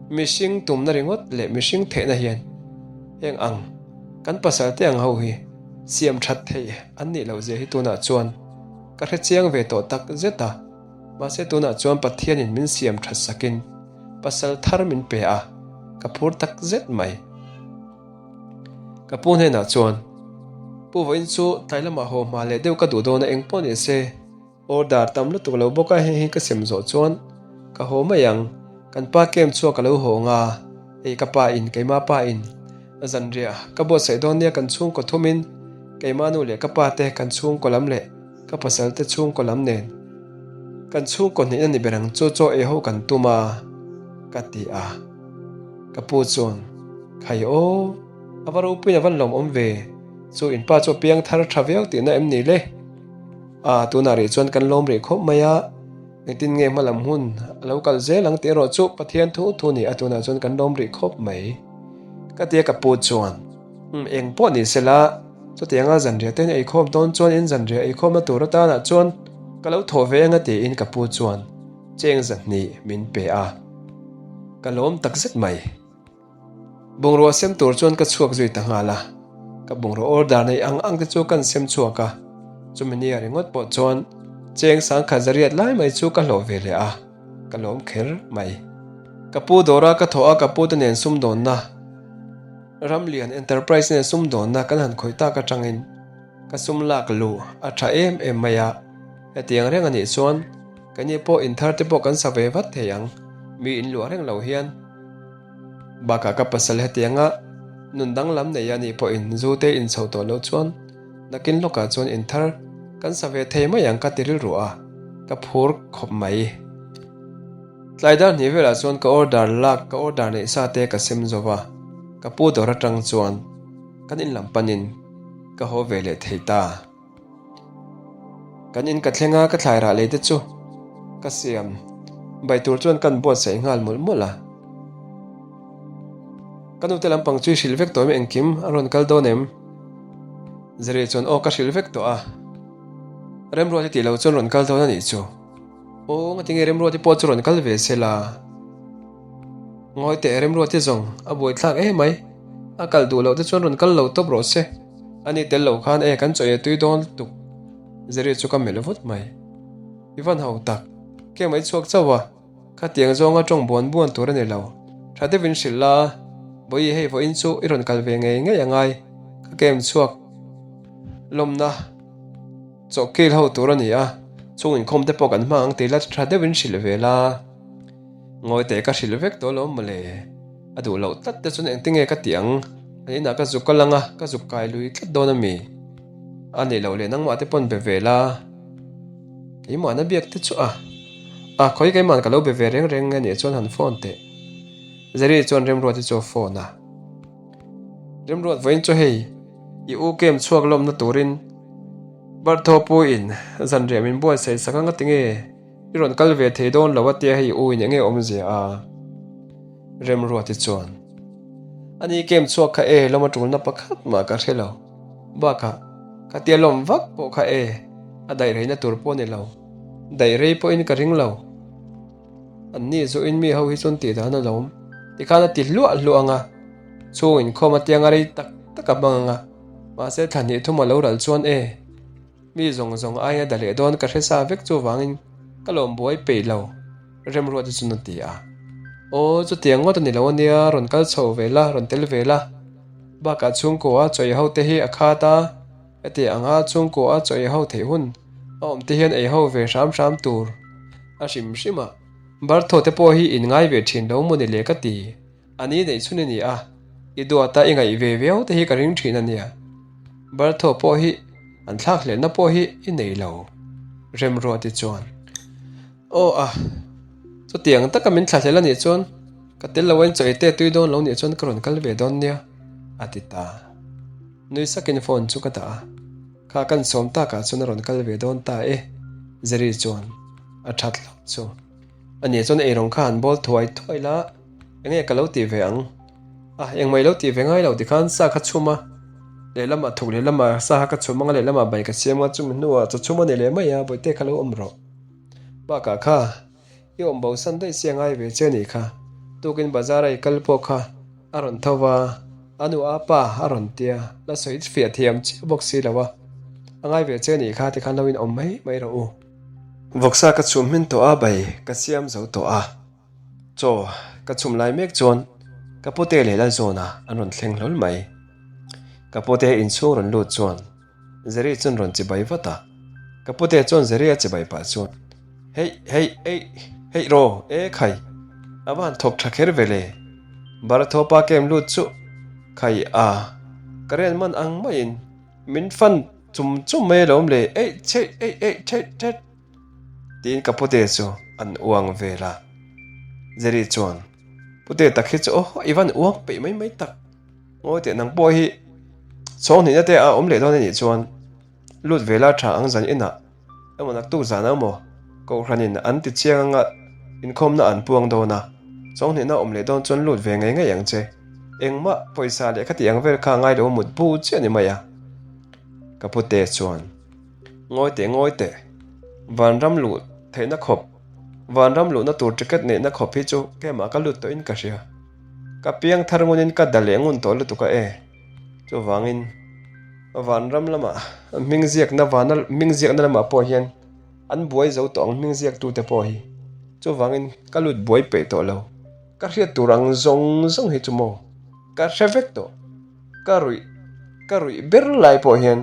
mihring tumna ringawt leh mihring theihna hian heng ang kan pasal te ang ho hi siam that theih an nih loh zia hi tunah chuan ka hre chiang ve tawh tak zet a, mahse tunah chuan Pathianin min siam that sakin pasal thar min pe a, ka phur tak zet mai. Ka pu hnenah chuan, Pu vawiin chu tlai lamah haw hma leh deuh ka duh dawn a eng pawh ni se, order tam lutuk lo bawk a heng hi ka sem zawh chuan ka haw mai ang. Kan pa camp chhuak ka lo hawng a, hei ka pa in keima pa in zanriah ka buatsaih dawn nia kan chhungkaw thumin keima nu leh ka pa te kan chhungkaw lam leh ka pasal te chhungkaw lam nen kan chhungkaw hnihna ni ber ang chu chaw ei ho kan tum a ka ti a. Ka pu chuan Khai aw, a va ropuiin a van lawmawm ve, chu in pa chu a piang thar tha viau tihna em ni le? A, tunah rih chuan kan lawm rih khawp mai a. Engtin nge hma lam hun a lo kal zel ang tih erawh chu Pathian thu thu ni a tunah chuan kan lawm rih khawp mai. Ka tia ka pu chuan, Umm eng pawh ni sela, chutianga zanriah te in eikhawm dawn chuan in zanriah eikhawmna tur atanah chuan ka lo thawh ve anga tiin ka pu chuan cheng zahnih min pe a. Ka lawm takzet mai. Bungrua sem tur chuan ka chhuak zui ta nghal a, ka bungrua order neih ang ang te chu kan sem chhuak a, chumi nia ringawt pawh chuan cheng sangkhat zariat lai mai chu ka hlawh ve leh a, ka lawm kher mai. Ka pu dawra ka thawh a ka pu te nen sumdawnna, Ramlian Enterprise nen sumdawnna kan han khawih tak atangin ka sum lak luh a tha em em mai a, hetiang reng a nih chuan keini pawh inthar te pawh kan sa ve vat thei ang, mi inluah reng lo hian. Bakah ka pasal hetianga nun danglam nei a nih pawhin zu te inchho tawh loh chuan nakin lawkah chuan inthar kan sa ve thei mai ang ka ti rilru a, ka phur khawp mai. Tlai dar hnih velah chuan ka order lak ka order neih sa te ka sem zo va, ka pu dawr atang chuan kan inlam panin ka haw ve leh thei ta. Kan in ka thleng a, ka thlai rah lei te chu ka siam bai tur chuan kan buatsaih nghal mawlh mawlh a. Ka nute lampang chu i hrilh vek tawh em engkim a rawn kal dawn em? Zari chuan aw ka hrilh vek tawh a, Remruati tih lo chuan rawn kal dawn a nih chu. Aw ngatinge Remruati pawh chu rawn kal ve se la. Ngawi teh Remruati zawng a buaithlak emai, a kal duh loh te chuan rawn kal lo tawp rawh se. A ni tel lo khan e kan chawi a tui dawn lutuk Zeri chu ka melh vut mai. I van ho tak, ke mai chhuak chauh a, khatiang zawnga tawng buan buan tur a ni lo. Tha deuhin hrilh la, Bawihi hei vawiin chu i rawn kal ve ngei ngei a ngai, ka kem chhuak lawmna chawhkil ho tur a ni a, chung inkhawm te pawh kan hmang ang tih la tha deuhin hrilh ve la. Ngawi teh ka hrilh vek tawh alawm mawle. A duh loh tlat te chuan engtinge ka tih ang? An inah ka zuk a lang a, ka zuk kai lui tlat dawn a mi? A nih loh leh nangmah te pawn be ve la. Keimahna biak te chu a. A, khawi keimahna ka lo be ve reng reng nge nih chuan han phone teh. Zeri chuan Remruat hi chu a phone a. Remruat vawiin chu hei, i u kem chhuak lawmna turin Barthaw in zanriah min buatsaih sak anga tinge? I rawn kal ve thei dawn lo a tia hei u in enge awmzia a? Remruati chuan, Ani kem chhuak kha e lawm a tulna pakhat mah ka hre lo. Bakah, ka tia lawm vak pawh kha e, a daih reina tur pawh ni lo. Daih rei pawhin ka ring lo. An ni zuin mi ho hi chuan tih dan a lawm. Tikhan a ti hluah hluah ang a, chhung inkhawm a tianga rei tak tak a hmang ang a, mahse thla hnih thum a lo ral chuan e. Mi zawng zawng aiin a da leh dawn ka hre sa vek chuvangin ka lawm buai peih lo, Remruati chuan a ti a. Aw, chutiang ngawt a ni lo ania, rawn kal chho ve la, rawn tel ve la. Bakah chhungkua a chawi ho te hi a khat a, heti anga chhungkua a chawi ho theih hun a awm te hian ei ho ve hram hram tur a hrim hrim a. Barthaw te pawh hi in ngai ve thin lo maw ni le ka ti. A ni neih chhun i ni a, i duata i ngaih ve viau te hi ka ring thin a nia. Barthaw pawh hi an thlak hlenna pawh hi i nei lo, Remruati chuan. Aw a, chutiang taka min thlahlel a nih chuan ka tel lo ain chaw ei te tui dawn lo nih chuan ka rawn kal ve dawn nia, a ti ta. Nui sakin phone chu ka dah a, kha kan sawm takah chuan a rawn kal ve dawn ta e, Zeri chuan a that hlauh chu. A nih chuan eirawng kha han bawl thuai thuai la, enge ka lo tih ve ang? A, engmah i lo tih ve ngai lo tikhan sa kha chhum a, lehlamah thuk lehlamah sa kha ka chhum anga lehlamah bai ka siam a, chumi hnuah chaw chhum a ni leh mai a, bawihte kha lo awm rawh. Bakah kha, i awm bo san daih sia ngai ve che a nih kha, tukin bazar a i kal pawh kha a rawn tho va, a nu a pa a rawn tia, la sawi fiah thiam chiah bawk si lo a, a ngai ve che a nih kha tikhan lo in awm mai mai rawh u. Vawksa ka chhum hmin tawh a, bai ka siam zo tawh a. Chaw ka chhum lai mek chuan ka pute leh Lalzawna an rawn thleng hlawl mai. Ka pute inchhung rawn lut chuan Zeri chuan rawn chibai vat a. Ka pute chuan Zeri a chibai pah chuan, Heih, heih, eih, heih raw, e khai! A va han thawk tha kher ve le. Barathopa kem lut chu khai a, ka ren man ang maiin min fan chum chum mai alawm le, eih chheih eih eih chheih thet tiin ka pute chu an uang vel a. Jerry chuan, Pute tak hi chu aw, i van uang peih mai mai tak. Ngawi teh nang pawh hi chhawng hnihna te a awm leh dawn a nih chuan lut ve la tha ang zan inah emaw naktuk zan ang maw Kohhranin an ti chiang anga inkhawmna an puang dawn a, chhawng hnihna awm leh dawn chuan lut ve ngei ngei ang che. Engmah pawisa leh khati ang vel kha ngai lo mut bu chiah ni mai a. Ka pute chuan Ngawi teh ngawi teh vanram luh theihna khawp vanram luhna tur ticket neihna khawp hi chu keimah ka lut tawhin ka hria. Ka piang thar ngunin ka da leh ngun tawh lutuk a e. Chuvangin vanram lamah hming ziakna vana hming ziakna lamah pawh hian an buai zo tawh ang hming ziaktute pawh hi. Chuvangin ka lut buai peih tawh lo. Ka hriat tur ang zawng zawng hi chu maw ka hre vek tawh. Ka ruih ka ruih ber lai pawh hian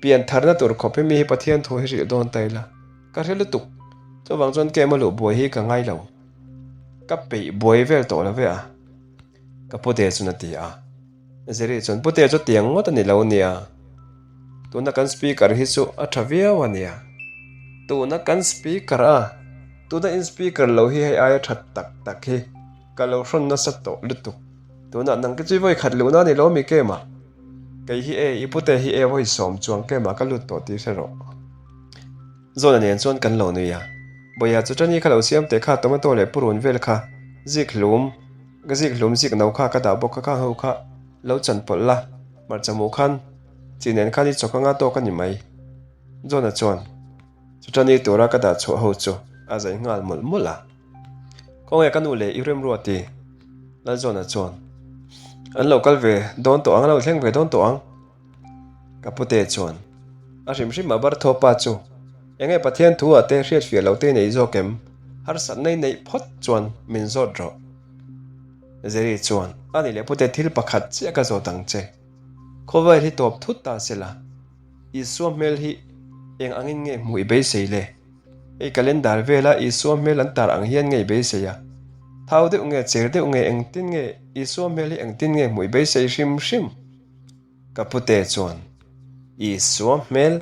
pian tharna tur khawp hi mi hi Pathian thu hi hrilh dawn ta ila. Ka hre lutuk. Chuvang chuan kem a luh buai hi ka ngai lo. Ka peih buai vel tawh lo ve a, ka pute chuan a ti a. Ziri chuan, Pute chu tiang ngawt a ni lo nia, tuna kan speaker hi chu a tha viau a nia. Tuna kan speaker a, tuna in speaker lo hi hei aia tha tak tak hi ka lo hrawn nasa tawh lutuk. Tunah nang te chu i vawi khat luhna a ni lo mi kem a? Kei hi e, i pute hi e vawi sawm chuang kem a ka lut tawh tih hre rawh. Zawna nen chuan kan lo nui a, Bawiha chu Tani kha lo siam teh kha tomato leh purun vel kha zik hlum ka zik hlum zik no kha ka dah bawk kha khang ho kha lo chan pawlh la hmarcha mu khan chi nen khan i chawk anga tawk a ni mai. Zawna chuan chu Tani tura ka dah chhuah ho chu a zai nghal mawlh mawlh a. Khawnge ka nu leh i remruati Lalzawna chuan an lo kal ve dawn tawh ang a lo thleng ve dawn tawh ang. Ka pute chuan a hrim hrim a Bartho pa chu enge Pathian thu ah te hriat fiah loh te i nei zawk em? Harsatna i neih phawt chuan min zawt rawh. Jerry chuan a ni leh pute thil pakhat chiah ka zawt ang che. Khawvel hi tawp thut ta sela Isua hmel hi eng angin nge hmuh i beisei le? Hei calendar vela Isua hmel an tar ang hian nge i beisei a? Thau deuh nge cher deuh nge engtin nge Isua hmel hi engtin nge hmuh i beisei hrim hrim? Ka pute chuan, Isua hmel,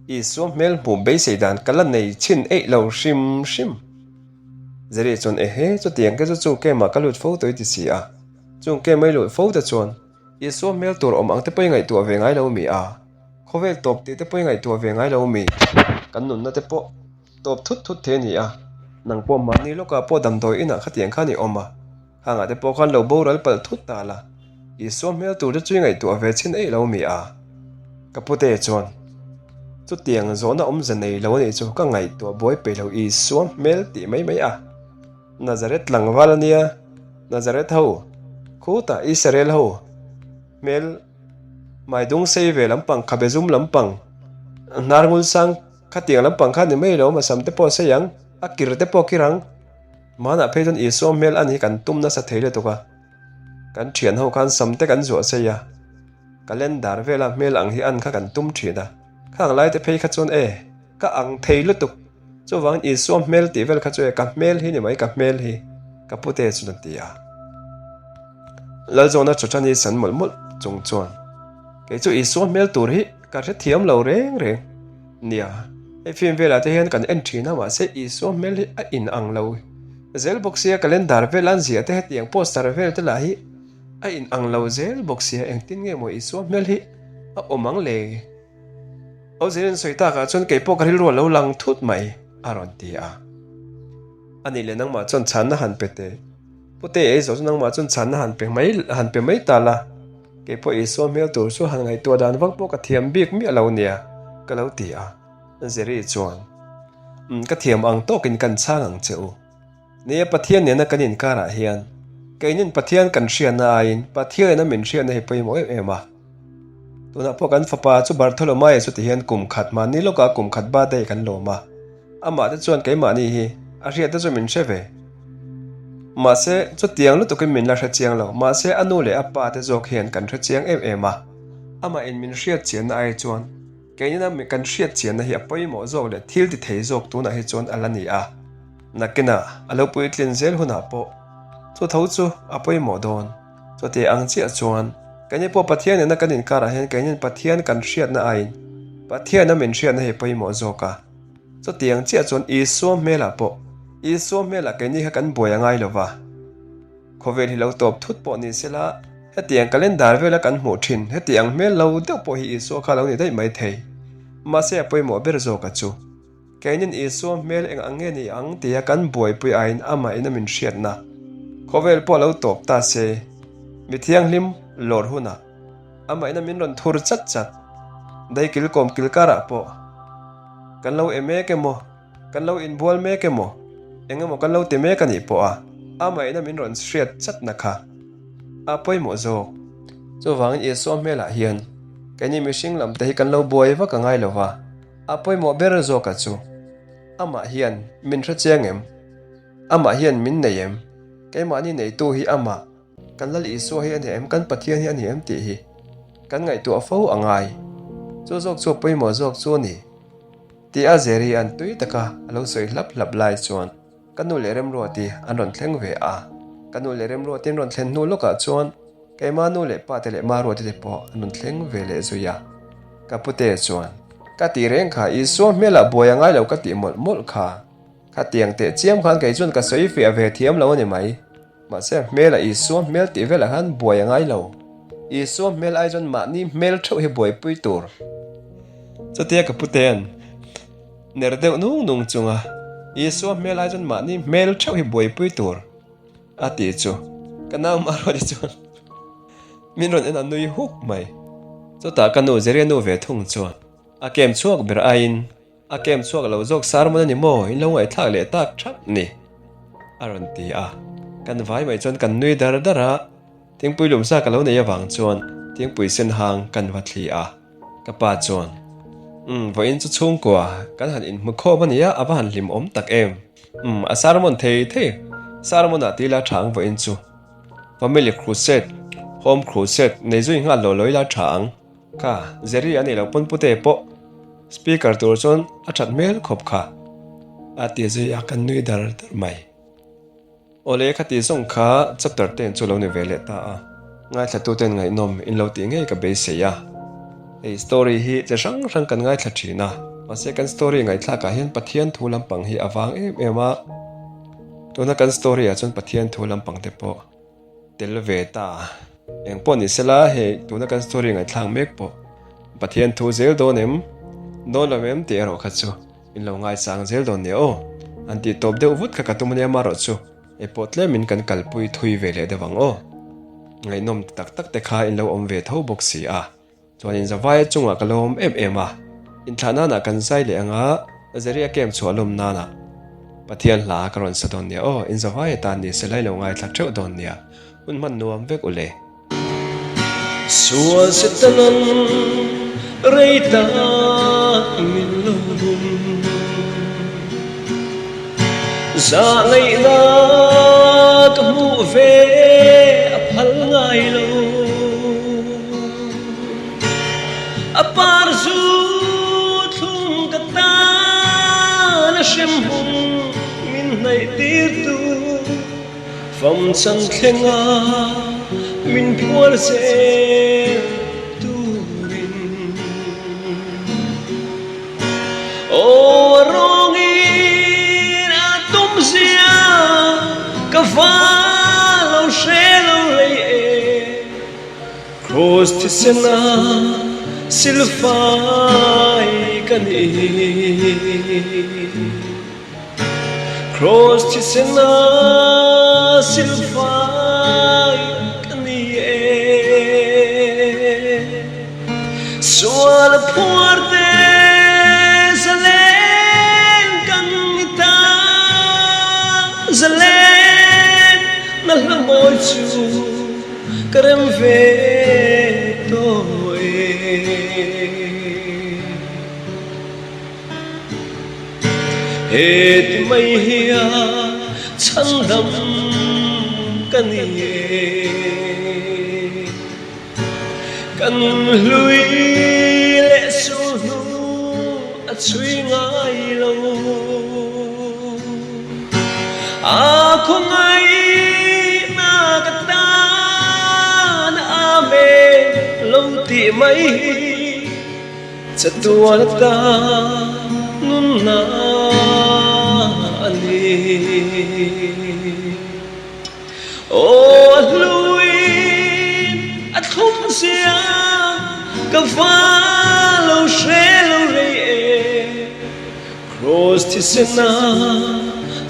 Isua hmel hmuh beisei dan ka la nei chhin eih lo hrim hrim. Zeri chuan, Ehe, chutiang ke chu chu kemah ka lut fo tawh i ti si a. Chung kem a i lut fo te chuan, Isua hmel tur awm ang te pawh i ngaihtuah ve ngai lo mi a? Khawvel tawp tih te pawh i ngaihtuah ve ngai lo mi? Kan nunna te pawh tawp thut thut thei a ni a. Nang pawh mahni lawkah pawh damdawi inah khatiang khan i awm a. Hangah te pawh khan lo boral palh thut ta la, Isua hmel tur te chu i ngaihtuah ve chhin eih lo mi a? Ka pute chuan, Chutiang zawhna awmze nei lo a nih chu ka ngaihtuah buai peih lo Isua hmel tih mai mai a. Nazareth tlangval a nia, Nazareth ho, khutah Israel ho hmel hmaidung sei ve lampang, khabe zum lampang, hnar ngul sang khatiang lampang kha ni mai lo, a sam te pawh a sei ang, a kir te pawh a kir ang. Hmanah phei chuan Isua hmel a ni kan tum nasa thei lutuk a, kan thian ho khan sam te kan zuah sei a, calendar vela hmel ang hi an kha kan tum thin a, khang lai te phei kha chuan e, ka ang thei lutuk, chuvangin Isua hmel tih vel kha chu e ka hmel hi ni mai ka hmel hi ka pute chuan a ti a. Lalzawna Chawchani san mawlh mawlh chung chuan kei chu Isua hmel tur hi ka hrethiam lo reng reng. Nia, hei film velah te hian kan en thin a, mahse Isua hmel hi a in ang lo zel bawk sia, calendar vel an ziah te hetiang poster vel te lah hi a in ang lo zel bawk sia, engtin nge maw Isua hmel hi a awm ang le? Aw zel in sawi takah chuan kei pawh ka rilru a lo lang thut mai a rawn ti a. A nih leh nangmah chuan chhanna han pe teh. Pute ei zawh chu nangmah chuan chhanna han pe mai han pe mai ta la. Kei pawh Isua hmel tur chu han ngaihtuah dan vak pawh ka thiam bik miah lo nia ka lo ti a. Jerry chuan, Umm ka thiam ang tawkin kan chhang ang che u. Nia Pathian nena kan inkarah hian keinin Pathian kan hriatna aiin Pathianina min hriatna hi pawimawh em em a. Tunah pawh kan fapa chu Bartholomae chu tihian kum khat mahni lawkah kum khat birthday kan lawm a. Amah te chuan keimahni hi a hriat te chu min hre ve. Mahse, chutiang lutukin min la hre chiang lo. Mahse, a nu leh a pa te zawk hian kan hre chiang em em a. Amahin min hriat chianna ai chuan keinina kan hriat chianna hi a pawimawh zawk leh thil ti thei zawk tunah hi chuan a la ni a. Nakinah a lo puitlin zel hunah pawh. Chu tho chu a pawimawh dawn. Chuti ang chiah chuan, keini pawh Pathian nena kan inkarah hian keinin Pathian kan hriatna aiin Pathiana min hriatna hi pawimawh zawk a. Chuti ang chiah chuan Isua hmelah pawh, Isua hmelah keini kha kan buai a ngai lo va. Khawvel hi lo tawp thut pawh ni sela, hetiang calendar vela kan hmuh thin heti ang hmel lo deuh pawh hi Isua kha lo ni daih mai thei. Mahse a pawimawh ber zawk a chu. Keinin Isua hmel eng ang nge ni ang tia kan buaipui aiin amah in a min hriatna khawvel pawh lo tawp ta se, mi thianghlim lawr hunah amah in a min rawn thur chat chat. Daikil kawm kil karah pawh kan lo e mek emaw, kan lo inbual mek emaw, eng emaw kan lo ti mek a nih pawh a amah in a min rawn hriat chatna kha a pawimawh zawk. Chuvangin Isua hmelah hian keini mihring lam te hi kan lo buai vak a ngai lo va. A pawimawh ber zawka chu, amah hian min hre chiang em? Amah hian min nei em? Keimahni neitu hi amah, kan Lal Isua hi a ni em? Kan Pathian hi a ni em tih hi kan ngaihtuah fo a ngai. Chu zawk chu a pawimawh zawk chu a ni, tia Jerry an tui taka a lo sawi hlap hlap lai chuan ka nu leh Remruati an rawn thleng ve a. Ka nu leh Remruati an rawn thlen hnu lawkah chuan Keimah nu leh pa te leh Maruati te pawh an rawn thleng ve leh zui a. Ka pute chuan, Ka tih reng kha, Isua hmelah buai a ngai lo ka tih mawlh mawlh kha. Khatiang teh chiam khan kei chuan ka sawi fiah ve thiam lo a ni mai. Mahse a hmelah Isua hmel tih velah khan buai a ngai lo. Isua hmel ai chuan mahni hmel theuh hi buaipui tur. Chutia ka pute'n ner deuh nung nung chunga Isua hmel ai chuan mahni hmel theuh hi buaipui tur. A ti chu ka nau Maruati chuan min rawn en a nui huk mai. Chutah ka nu Zeria nu ve thung chuan a kem chhuak ber aiin a kem chhuak lo zawk sermon a ni maw in lo ngaihthlak leh tak thap ni a rawn ti a. Kan vai mai chuan kan nui dar dar a, thingpui lumsa ka lo nei avang chuan thingpui sen hang kan va thli a. Ka pa chuan Umm vawiin chu chhungkua kan han inhmu khawm a nia a va han hlim awm tak em. Umm, a sermon thei thei. Sermon ah tila tha ang vawiin chu. Family crusade, home crusade nei zui nghal lo lo ila tha ang. Kha, Jerry a nih loh pawn pute pawh speaker tur chuan a that hmel khawp kha. A ti zui a, kan nui dar dar mai. Awle khati zawng kha chapter ten chu lo ni ve leh ta a, ngaithlatuten ngaihnawm in lo tih ngei ka beisei a. Hei story hi che hrang hrang kan ngaithla thin a, mahse kan story ngaihthlakah hian Pathian thu lampang hi a vang em em a, tuna kan story ah chuan Pathian thu lampang te pawh tel ve ta. Eng pawh ni sela hei tuna kan story ngaihthlak mek pawh Pathian thu zel dawn em, dawn lo em tih erawh kha chu. In lo ngaisang zel dawn nia aw. An tih tawp deuh vut kha ka tum ania marawh chu hei pawh tlemin kan kalpui thui ve leh deuh ang aw. Ngaihnawm ti tak tak te kha in lo awm ve tho bawk si a. Chuan in zavaia chungah ka lo awm em em a. Inthlah nanah kan zai leh anga Zeria camp chhuah lawm nanah Pathian hla ka rawn sa dawn nia aw. In zavaia tan ni se la i lo ngaithla theuh dawn nia. Hun hman nuam vek u le. Sual Setanan rei tak min lo bum. Zah ngaihna ka hmuh ve a phal ngai lo. A par zu thlum ka tan a hremhmun min hnaih tirtu. Fam chang thlenga min phuar zel turin Aw a rawngin a tum zia ka va lo hre lo hlei e Kraws thisena silfai ka ni. Kraws thisena silfai ka ni e. Sual a phuar te zalen kan ni ta, zalen na hla mawi chu ka rem ve tawh e. He ti mai hia chhandam ka ni e. Kan hlui leh sulhnu a chhui ngai lo. A khawngaih. tih mai hi chatuan atan nunna a ni. Aw a hluin a thlum zia ka va lo hre lo rei e, Kraws thisena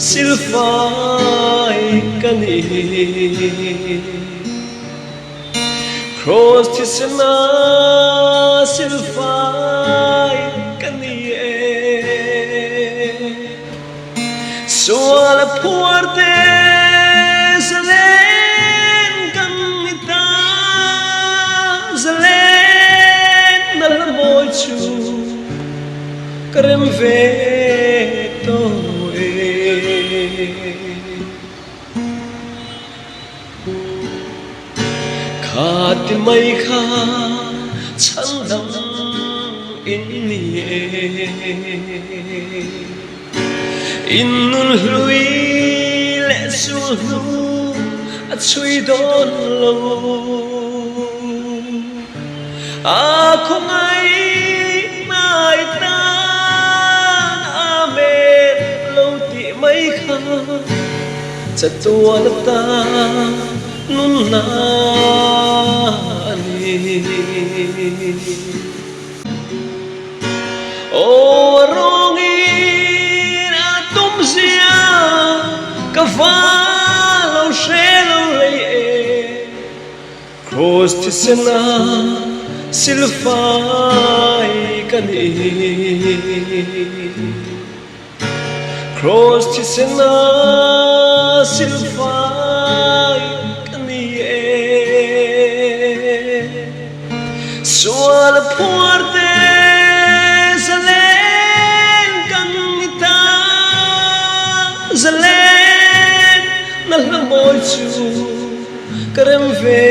silfai ka ni. Kraws thisena silfai ka ni e. Sual a phuar te zalen kan ni ta, zalen na hla mawi chu ka rem ve tawh e. Kha ti mai kha chhan dang in ni e. In nun hlui leh sul hnu a chhui dawn lo. A khawngaih hnai tan Amen lo tih mai kha. Chatuan atan nunna a ni. Aw a rawngin a tum zia ka va lo hre lo rei e. Kraws thisena silfai ka ni. Kraws thisena silfai ka ni e. Sual a phuar te zalen kan ni ta, zalen na hla mawi chu ka rem ve.